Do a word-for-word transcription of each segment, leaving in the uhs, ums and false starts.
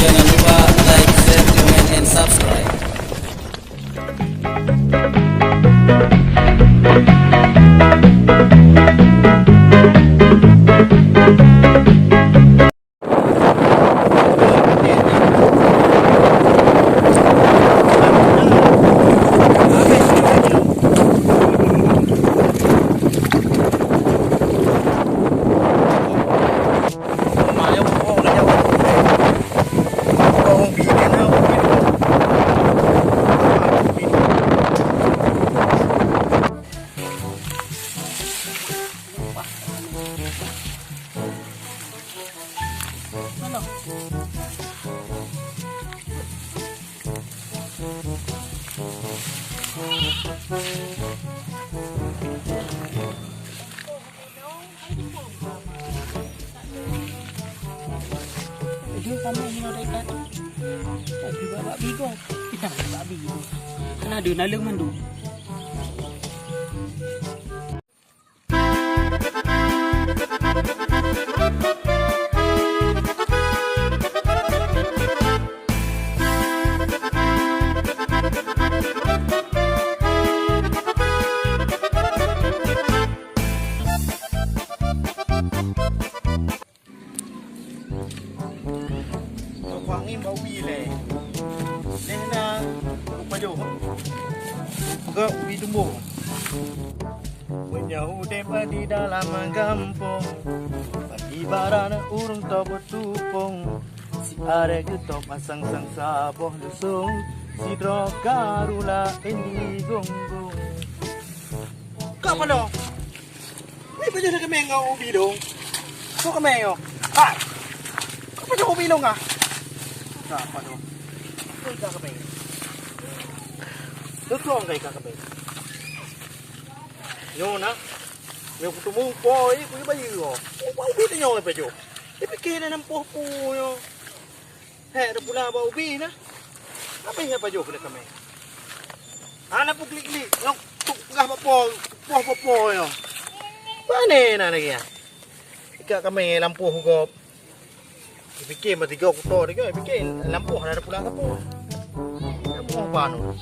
Jangan lupa like, share, comment, and subscribe. Jadi kami hino dekat. Tapi babak bigo. Kita babak bigo. Kan ada naleng mandum. Wangi bak ubi lé. Lé na upajoh. Peugah ubi tumbôk. Meunyoe udeb di dalam gampông, ibarat ureueng toh beutupông, si arek geutôb asang-sang saboh lusong, sidroe karu laén di gonggong. Ka paloe? Ni pajoh lé keumeng ngon ubi dong. Soe keumeng nyoe? Hai. Ka pajoh ubi dong ah? Ka paloe? Keu ka keumeng. Soe ka keumeng? Nyoe na. Nyoe kuteumé poi, kui bayeue. Oh, bak ubi tanyoe pajoh. Dipike na lam poh pu nyoe. Hek, tapula bak ubi na. Apa yang pajoh keu keumeng? Hana peuklik-klik, nyang tuk peugah bak po, poh bak po nyoe. Pane na lagèe nyan? Ikak keumeng lam poh gob. Dipike meusigoe kuto tiga, dipike lam poh hana tapula sapeue. Lam poh apa nyoe?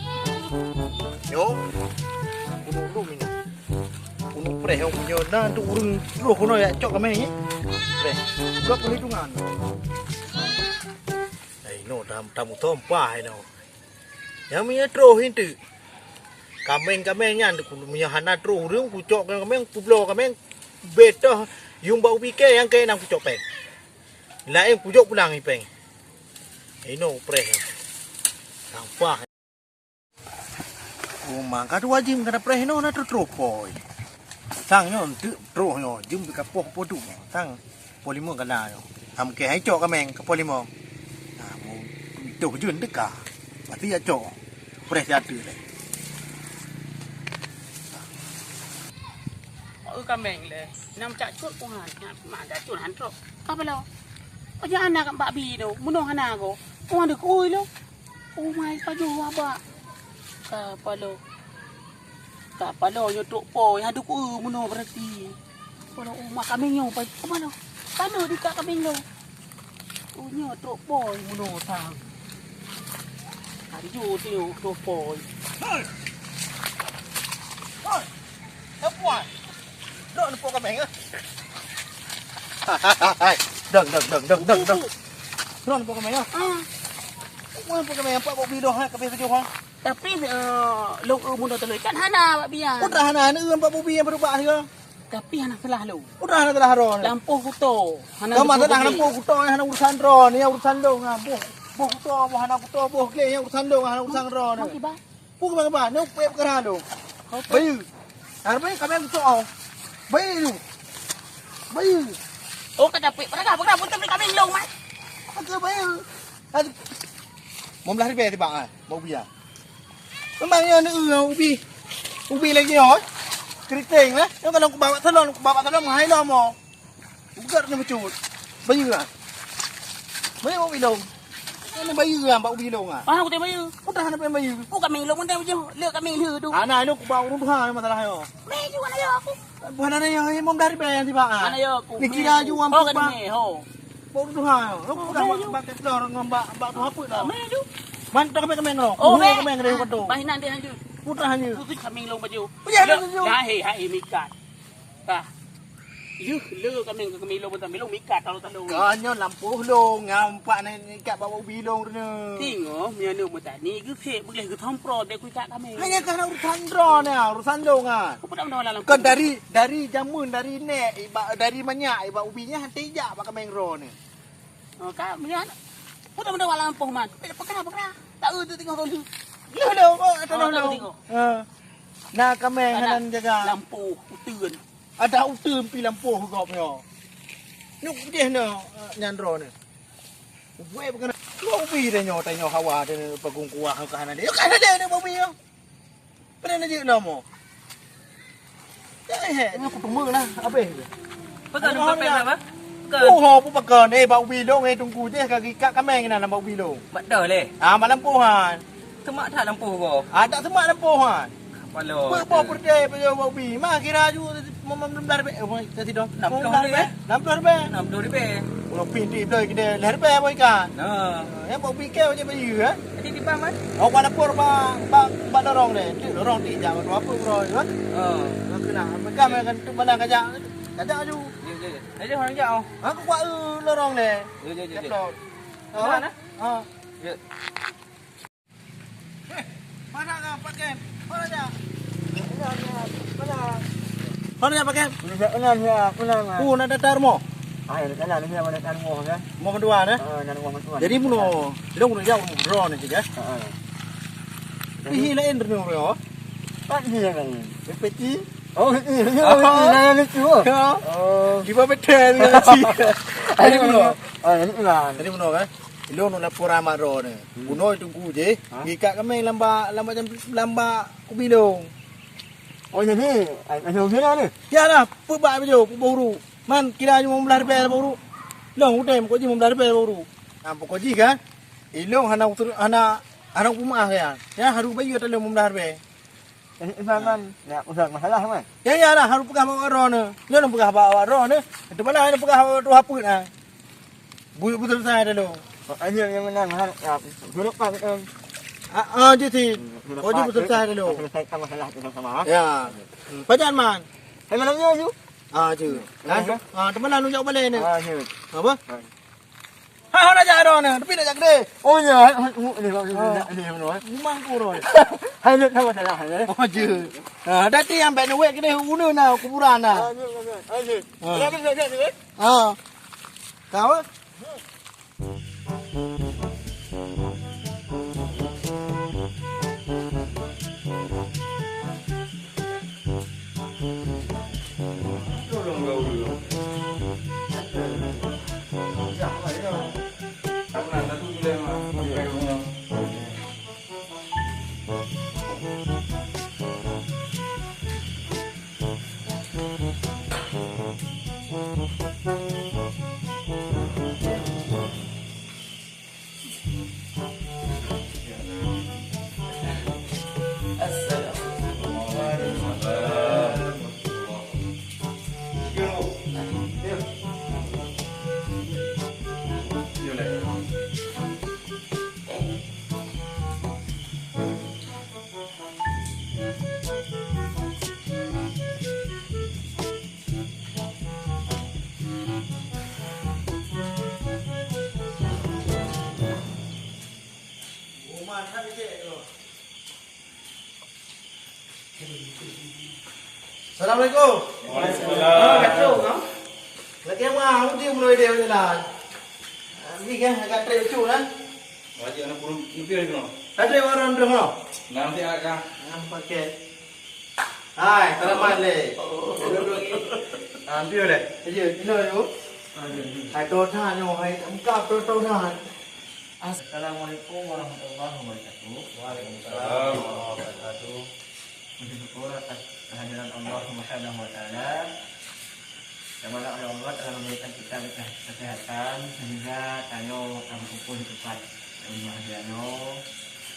Nyoe. Bunuh dulu minyak. Bunuh preh, nyoe na tu ureueng troh keunoe jak cok keumeng nyoe. Preh. Buka perhitungan. Hai, no, tam-, tamu tompah, hai, no. Nyang mie troh hintu. Kameng-kameng nyan, ku-, meunyoe hana troh ureueng, kucok kameng, kubloe kameng, betoh yung bak ubi kèe nyang kèe nyang kucok péng. Laén kujok pulang i péng. Inoe preh. Sampah. Oh, mangka tu wajib kada preh inoe na troh-troh poi. Sang nyoe enteuk troh nyoe, jeuem beukapoh po tu. Sang po limong kana nyoe. Ham kèe hai cok kameng ka po limong. Nah, mu itoh jeuen teuka. Pasti ya cok. Preh siat tu lé. Mak eu kameng lé. Nam cak cut ku han. Mak cak cut han trok. Ka balo. Pajan anak bak bi tu. Munoh hana ko. Ko ada kui lo. Oh mai pajoh abak. Ka palo. Ka palo nyoe trok po, nyang duku meunoe berarti. Palo, oh, mak kameng nyoe pa-, ka palo. Palo di kak kameng nyoe. Oh, nyoe trok po meunoe sang. Ka dijok tu nyoe trok po. Hei. Hei. Hei puan. Dok nepok kameng ah. Hai. Dong, dong, dong, dong, dong, dong. Dok nepok kameng ah. Ah. Wah, nepok kameng apa kok bidoh ha, kabeh tujuh ha. Tapi, eh, lôn eu munoe teulheueh kan hana bak bian. Udah hana, hana eu bak bubi nyang beurubah sigoe. Tapi hana salah lôn. Udah hana salah droe. Lampôh kuto. Hana. Kamu salah lampôh kuto, hana urusan droe, ni urusan lôn, ha. Boh, boh kuto, boh hana kuto, boh gleh, hana urusan lôn, hana urusan droe. Mak kiban. Peue kiban-kiban, ni upek peukara lôn. Bayeue. Hana bayeue kami kuto. Bayeue lu. Bayeue. Oh, ka dapet. Peukara, peukara, peukara, peukara lôn, Mak. Peukara bayeue. Aduh. Lima belas ribèe tibak, ha. Bak ubi, ha. Memang nyoe neu-eu ubi. Ubi lagèe nyoe, eh. Keriting, eh. Nyoe kalau kubak bak salon, kubak bak salon, hai lom, oh. Ugat ni becut. Bayeue, ha. Bayeue bak ubi lôn. Ni bayeue, ha, bak ubi lôn, ha. Ah, aku tak bayeue. Udah, hana payah bayeue. Ku kami lôn, udah, udah. Lek kami lhe tu. Ana, ni kubak ureueng tuha masalah nyoe. Meh juga nak ya aku. Bukan ana nyoe, lima belas ribèe nyang tibak, ha. Ana ya aku. Ni kira ju wan. Oh, ka demi, ho. Bak tuha. Lu Oh, peugah bak, baju. Bak ketor ngon bak, bak tuha peuet dah. Maju. Mantap kami kami ngon. Oh, Buhai beh. Kami ngon dari Ah, kotor. Bah inan deh lanjut. Putra hanya. Tu tu kami long baju. Oh, ya, Lok, baju. Dah, hei, hai, mikat. Bah. Yuh, le kami ke kami long, kami long mikat, talu-talu. Kau nyoe lampôh long, ngampak ni ikat bak ubi long tu ni. Tengok, meunyoe aneuk meutak ni, geusek, beuleh geusamprot, dek kuikat kami. Hanya karena urusan droe ni, urusan long kan. Aku pernah mendengar dalam Kan dari, dari jameun, dari nek, iba, dari manyak, iba ubi nyan, hati jak bak kami droe ni. Oh, ka, meunyoe, peue teuma wak lampôh, man? Eh, peugah, peugah. Tak eu tu tengok dulu. Loh, loh, oh, ada Oh, loh, tak loh. Tengok. Ha. Nah, kameng Ada hanan jaga. Lampôh, uteuen. Ada uteuen pi lampôh gop nyoe. Nyuk deh nyoe, nyan droe ni. Gue bukan. Kau ubi dah nyoe, tanya hawa dah ni, pegung kuah kau hanan dia. Kau hanan dia ni, bau mi nyoe. Pernah na jeuet lom? Eh, eh, aku teuma lah, habéh. Peugah Aduh, nunggu pèng ya. Apa? Peugah. Oh, ho, apa peugah? Eh, bak ubi long, eh, tunggu je, ka gikat kameng keunan bak ubi long. Mak dah leh. Ah, mak lampôh han. Semak that lampôh ko. Ah, tak semak lampôh han. Apa lo? Pe boh peureudèe peujeuet bak ubi. Ma kira ju mamam lem dah ribèe. Eh, boy, tadi dong. Enam puluh ribèe. Enam puluh ribèe. Enam puluh ribèe. Kalau pih di bloe keudè lhèe ribèe boy kan. Nah. Eh, bak ubi keu je bayeue, eh. Jadi di bang, Mat? Oh, bak dapur, bak, bak, bak lorong deh. Cik lorong ti jak bak apa, bro, kan? Oh. Nak kena. Pegang kan tu mana kajak. Kajak aju. Ya, ya, ya. Aja orang jak, oh. Aku kuat, eh, lorong deh. Ya, ya, ya, ya. Ceplok. Mana, Oh. Nah? Ha. Ya. Eh, mana kau pakai? Mana jak? Mana, mana, mana? Mana jak pakai? Mana jak, mana, mana, mana? Oh, nak datar mo? Ah, ya, nak datar mo, kan? Mo kedua, nah? Ah, nak mo kedua. Jadi, muno, dia muno jauh, muno drone ni, ya? Ah, ah. Ih, lain drone, ya? Tak, ini yang lain. Peti? Oh, ini, ini, Oh. Ini, ini, ini, ini, oh. Ya. Oh. Di bawah betul, ya, sih. Jadi, muno. Ah, ini, ini. Jadi, muno, kan? Ilôn nu lapor mak droe ni. Hmm. Bunoe teungku jih, Ha? Gikat kameng lam bak, lam bak jam, lam bak kubilong. Oh, jadi, ai, ai, ai, ai, ni? Ya lah, peuet bak beujô, peuet boh uruek. Man, kira lima belas ribèe boh uruek. Long udai, pokok jih lima belas ribèe boh uruek. Ah, pokok jih kan, ilôn hana utur, hana, hana upeumaah kan. Ya, harus bayeue ata lôn lima belas ribèe. Eh, Iman, man, nak usaha masalah, man. Ya, ya lah, harus peugah bak droe ni. Nyoe peugah bak droe ni. Itu malah peugah bak droe apa nah. Bu-, beutôi sai dah lo. Aja yang menang, ha, ya, suruh Pak, em. Ah, ah, je si. Suruh Oh, je Pak, beutôi sai dah lo. Selesaikan masalah kita sama, ha? Ya. Hmm, pajan man. Hai malam ni, Aju. Ah, je. Kan? Ah, teman lalu jauh balik ni. Ah, je. Apa? Ah. Ha, nak jak dah ni. Tapi nak jak kedai. Oh, ya. Ni, ni, ni, ni, ni. Rumah aku, Roy. Hai, ni, sama salah, ya. Oh, je. Ah, dah tiang baik ni, wek kedai guna na, kuburan na. Ah, ni, ni, ni. Ah, ni. Ah. Ha. Kau? Assalamualaikum. Waalaikumsalam. Ah, kacau, ha? Lagi apa? Aku dia mulai dia jalan. Ah, ni kan, agak trek lucu lah. Wajib anak burung nipir ke no? Tak ada orang dah no. Nanti akan. Ah, pakai. Hai, selamat le. Ambil le. Ya, kena tu. Hai, dosa nyo, hai, engkau dosa. Assalamualaikum warahmatullahi wabarakatuh. Waalaikumsalam warahmatullahi wabarakatuh. Puji syukur atas kehadiran Allah Subhanahu wa Ta'ala. Di mana Allah telah memberikan kita kesehatan sehingga tanyoe dapat berkumpul di tempat yang bahagia nyoe,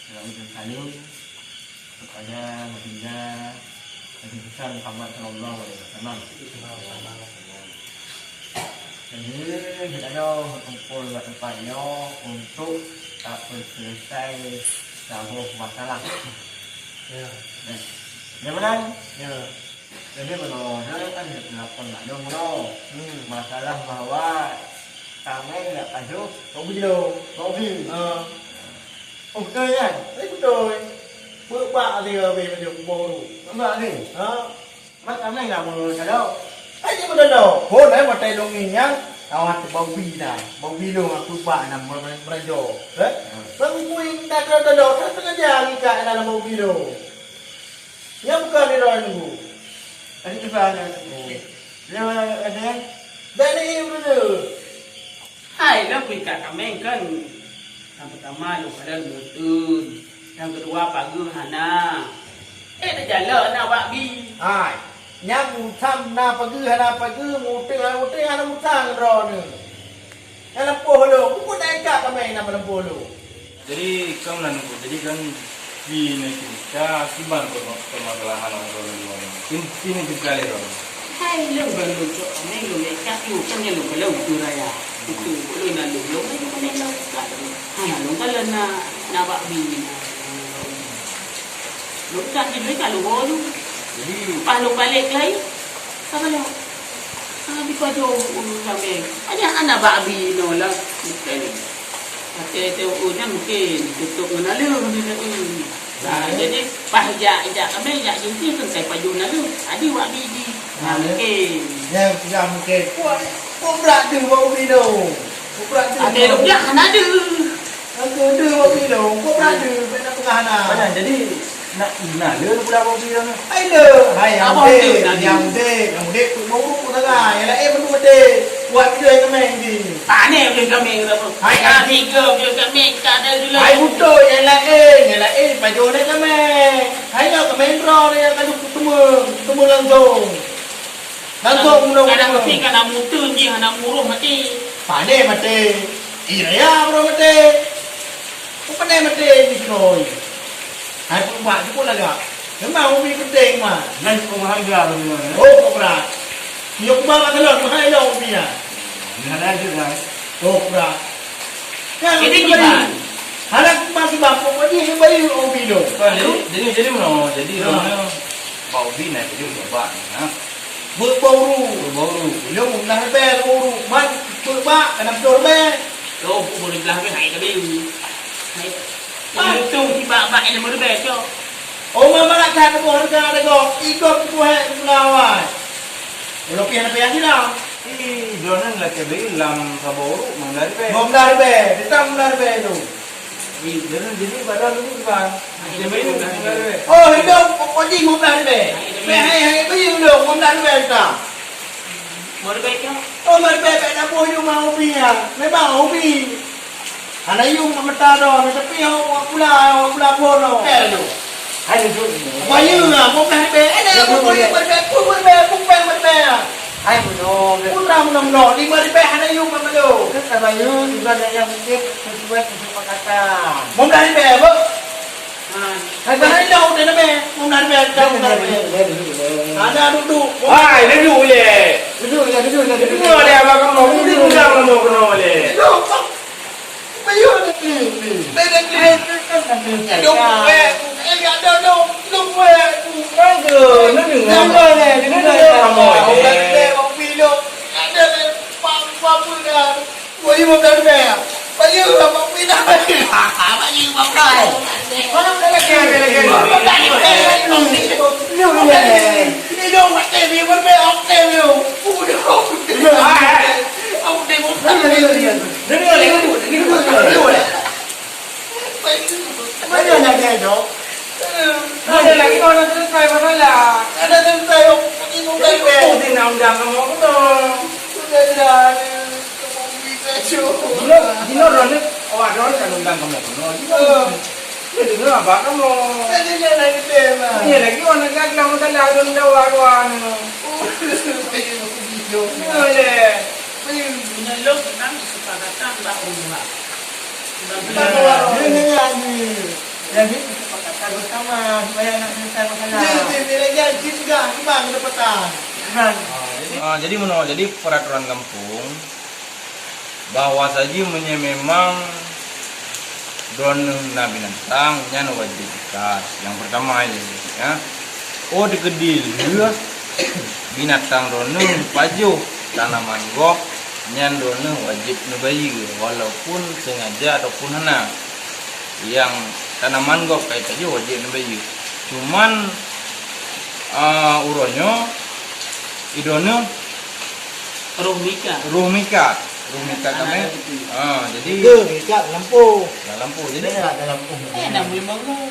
dalam ujian salum kepada Baginda Nabi besar Muhammad sallallahu alaihi wasallam. Jadi, kita ada kumpul bak teumpat nyoe untuk tapeuseuleusoe saboh masalah. Ya. Nah, nyang meunan? Ya. Jadi, meunoe kan lapor mak dong meunoe. Hmm. Masalah bahwa kaméng jak pajoh Bobby lo. Bobby. Ha. Oh, beutôi kan? Eh, beutôi. Beubak dia habéh pajoh Bobby. Beubak ni? Ha? Mat kaméng dah meucadok. Hai, dia meucadok. Phon, eh, watèe lôn ngieng nyan, awak Bobby dah. Bobby lo aku bak na meuranjo. Eh? Hmm. Bang Bobby dah cadok, dah sengaja ikat dalam Bobby lo. Nyan bukan di luar nunggu. Tadi tiba ada. Oh. Dia mana ada? Dah ni, Ibu tu. Hai, lôn kuikat kaméng kan. Nyang peutama lôn padahai meuteun. Nyang keudua pageue hana. Eh, teujalok na bak bi. Hai, nyang mutang na pageue hana pageue, mutang hana mutang, hana mutang droeneuh. Nyang lampôh lôn, bukon na ikat kaméng na lampôh lôn. Jadi, kan nan, jadi kan, di negeri kita, akibat perma-, permasalahan orang tua dan orang. Ini, ini kita lihat, orang. Hai, lôn ban lôn cok kaméng lôn lé cak yue, kan nyan lôn kalon beutôi raya. Beutôi, lôn na lôn, lôn na lôn kalon cak lôn. Hana lôn kalon na, na bak bi na. Lôn cak di lôn kalon ho lôn. Jadi, pas lôn balek lai, ka balek. Ah, dipajoh ureueng kaméng. Hanya hana bak bi inoe lah. Bukan. Até teuh ureueng nyan mungkin tutup ngon naleueng di naleueng. Nah, jadi, bah ijak, ijak kaméng, ijak jinti kan kai pajoh naleueng. Adi wak bi di. Nah, mungkin. Ya, sudah mungkin. Wah, kok brat tu bak ubi tu? Kok brat tu? Até rupiah hana ada. Aku ada wak bi tu. Kok brat tu? Kena pengah hana. Padahal jadi, nak, nak le pula wak bi tu. Hai le. Hai, yang Abang mudik, tu tadi. Yang mudik, yang mudik tu baru pun salah. Yang lain pun mudik. Buat video yang kemeng di. Pane boleh kami kata apa? Hai, ah, tiga boleh kami tak ada dulu. Hai, betul. Yang lain, yang lain pajoh nak kemeng. Hai, nak kemeng roh dia kalau ketemu, ketemu langsung. Langsung mula. Kadang mesti kan nak mutu je, nak muruh mati. Pane mati. Iya, ya, bro mati. Kok pandai mati ni, Troy? Hai, pun buat tu pun lagak. Memang umi penting, mah. Lain pun harga tu, mah, ya. Oh, kok berat. Nyok bang kat salon, mahal lah umi, ya. Ni ada aja, kan? Oh, berat. Kan, jadi umi gimana? Bayu. Anak masih bapuk, kok dia yang bayu, umi tu. Kan, jadi, jadi, jadi mana? Jadi, ha. Mana? Bak ubi na, jadi, ubak, ha. Beuet bak uru. Beuet bak uru. Ilong meulah ribèe bak uru. Man, beuet bak, kana peudoh ribèe. Oh, beuet bak ribèe, hai, ka bayu. Hai. Ah. Untung si bak-bak ilong ribèe, cok. Oh, mama nak kata boh harga ada gok. Ikut boh hai, pula awai. Walau pihak, pihak sila. Ih, droeneuh lakèe bri lam saboh uruek lima belas ribèe. Lima belas ribèe, tetap lima belas ribèe tu. Ih, jadi, jadi pada dulu, Bang. Jadi, lima belas ribèe. Oh, hidup, pokok jih lima belas ribèe. Hai, hai, hai, beri dulu, lima belas ribèe tetap. Lima ribèe kah? Oh, lima ribèe, bèk na boh yum, hobi ya. Memang hobi. Hana yum mak meuta droe, tapi awak pula, awak pula boh droe. Eh, aduh. Hai, duduk ni. Bayeue lah, lima belas ribèe. Eh, dah, duduk, duduk, duduk. Lima ribèe, lima ribèe, lima ribèe, lima ribèe. Hai, bunoe. Pun dah bunoe-bunoe, lima ribèe hana yum mak malu. Kan tak bayeue, ibarat yang mungkin sesuai kesepakatan. Lima belas ribèe, Bu. Hai, bahai dah udah namanya. Lima belas ribèe, dah lima belas ribèe. Duduk, duduk, duduk. Hana duduk. Hai, duduk je. Duduk je, duduk je, duduk je. Duduk je, abang kamu. Duduk, duduk, duduk. Duduk, duduk. Bayu ni, ni, ni. Beda ni. Dong, eh, eh, ada dong, dong, eh. Aduh, ni dengar. Dengar, eh, dengar, eh. Orang pilih, orang pilih. Ada, eh, pam, pam pun dah. Bayu mau dah dah. Bayu, orang pilih. Bayu mau dah. Orang dah lagi, lagi, lagi. Ini dong, mati, dia berbeza, oke, dia. Udah. Dengar, eh. Aku tengok. Dengar, dengar, dengar. Dengar, dengar, dengar. Mana nak dia tu? Mana lagi kau nak selesai masalah? Ada selesai, aku pergi bukan. Jadi, kau mesti nak undang kamu, aku tu. Sudah, sudah. Kamu bisa, cu. Dino, Dino, Ron, oh, ada orang nak undang kamu, Ron. Dino. Eh. Dia dengar abang kamu. Tadi dia nak kata, Bang. Ni lagi orang nak gagal masalah, ada orang dawa, kawan. Oh, saya nak pergi, cu. Boleh. Meunyoe lôn seunang kesepakatan bak ureueng. Bak ureueng. Dia nyanyi. Jadi kesepakatan bersama supaya nak selesai masalah. Dia, dia, dia lagi cit juga, cuma kedapatan. Kan? Ah, jadi, ah, jadi meunoe, jadi peraturan gampông, Bahwa saji meunyoe memang droeneuh na binatang, nyan wajéb ikat. Nyang peurtama, ya. Oh, dikeudileueh binatang droeneuh pajoh tanaman gob, nyan droeneuh wajéb neubayeue, walaupun sengaja ataupun hana. Nyang tanaman gob ka ipajoh wajéb neubayeue. Cuman, ah, uroe nyoe, i droeneuh Roh mikat. Roh mikat. Roh mikat. Ah, kami. Ada itu. Ah, jadi Ke mikat lampôh. Dah lampôh. Jadi Mikat dalam lampôh. Eh, nak boleh bangun.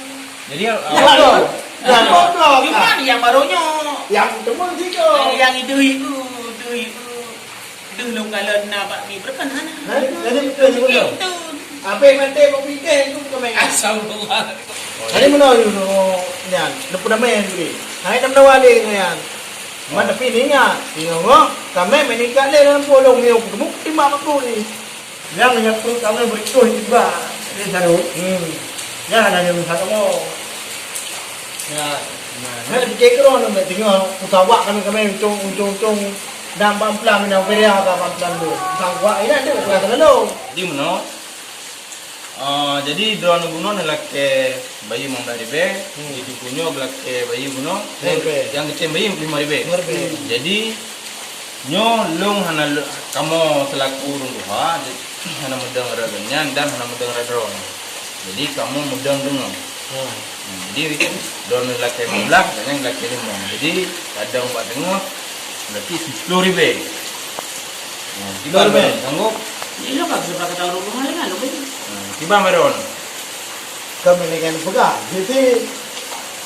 Jadi, ah, Dah lampôh. Dah lampôh. Cuman yang baru nyoe. Yang teman tiga. Eh, yang itu, itu, itu, itu. Dulu kalau nak bak ni berkenalan. Hah? Jadi betul juga. Itu. Apa yang mati kau fikir itu bukan main. Astagfirullah. Jadi mana you nyan? Lepas nama yang dulu. Hai nama wali nyan. Man, tapi ni ingat, ingat, tamé meuningkat lé dalam polong ni, aku temu timbak aku ni. Yang nyak perut kami berikuh tiba. Ini satu. Hmm. Ya, ada yang satu mo. Ya. Nah, di kekro ni, tengok usawak kami, kami uncung, uncung, uncung. Dan bang pelan, minang feria ka bang pelan tu. Bang kuat, ini ada, kuat lalu. Di mana? Ah, jadi droeneuh bunoe neulakée bayeue limong blaih ribée, hmm, di Teungku nyoe geulakée bayeue bunoe, eh, nyang geutem bayeue limong ribée. Limong ribée. Jadi, nyoe lôn hana lôn, kamoe seulaku ureuëng tuha, hana meudong rot geuh nyan dan hana meudong rot droeneuh. Jadi, kamoe meudong deungoe. Hmm. Hmm, jadi, droeneuh neulakée limong blaih, dan nyan geulakée limong. Jadi, kadang bak deungoe, berarti siplôh ribée. Hmm, tiba ribée. Sanggup? Ini lah, bak sebelah kata rumah lain, lalu. Hmm, tiba, Maron. Kami ni kan pegang. Jadi,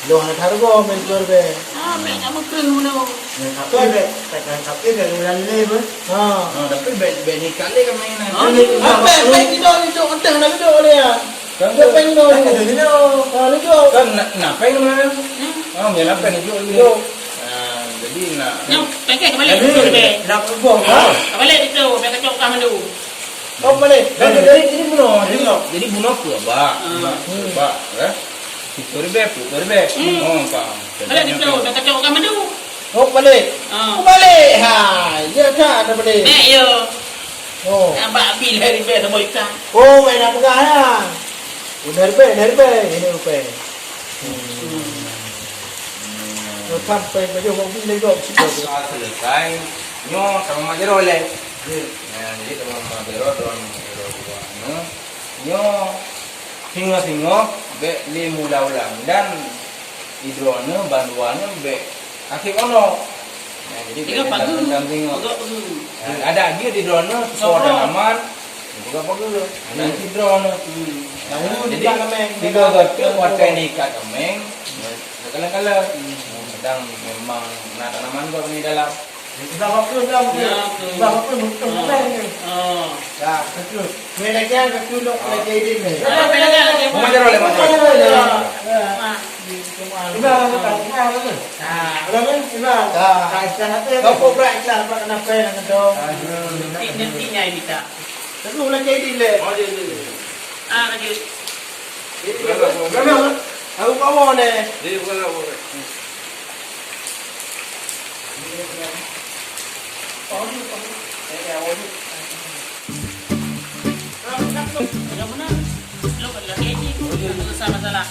lu hana harga main keluar be. Ah, main nak mukun mulu. Main kafe be, tak kan kafe be, lu yang ni pun. Ha. Ha, tapi be, be ni kali kan main. Ha? Ni, apa, apa kita ni tu, entah nak duduk dia. Kan tu peng tu. Kan tu dulu. Ha, duduk. Kan nak, nak peng mana? Hmm. Ha, main apa ni, duduk dulu. Duduk. Ha, jadi nak. Nyok, pengke kembali. Jadi, duduk be. Nak pergi, ha? Kembali itu, be kacau kah mandu. Oh, boleh. Jadi, jadi, jadi bunoe, jadi, jadi bunoe peue, Bak? Ah. Bak, eh? Siplôh ribée, siplôh ribée. Hmm. Oh, paham. Boleh gitu, dah kacau orang madu. Oh, boleh. Ah. Oh, boleh. Ha, ya dah, dah boleh. Baik, ya. Oh. Nampak api dari beg sama ikan. Oh, main nak pegang ya. Oh, dari beg, dari beg. Ini rupai. Hmm. Hmm. Oh, sampai baju mobil lagi. Selesai. Nyoh, sama majero leh. Ya, jadi teuma-teuma bero, droeneuh bero dua nyoe. Nyoe singoh-singoh bék lé mula ulang dan di droeneuh bandua nyoe bék akhé unoe. Nah, jadi bék dendam-dendam singoh. Nah, ada lagi di droeneuh soe tanaman juga bagus. Ada di droeneuh. Nah, jadi tiga goteuk watée diikat keumeng, kala-kala. Kadang memang na tanaman gob di dalam. Sudah bagus dah, bagus. Ya, betul. Sudah bagus, betul, betul ni. Ah. Dah, betul. Ni lagi kan, betul, lok, lagi ini ni. Ah. Ada lagi, ada lagi. Mau ajar oleh, mau ajar oleh. Ya. Ah. Sudah, sudah, sudah, sudah. Ah. Sudah kan? Sudah. Dah. Ah, sudah, nanti. Kau kobra iklan, apa kena pen, kena dong. Aduh. Nanti, nanti nyai minta. Terus lagi ini le. Oh, dia, dia, dia. Ah, lanjut. Ini, ini, ini. Aku bawa ni. Dia bukan apa. Yang mana? Lo kan lagi ini, tu. Satu masalah.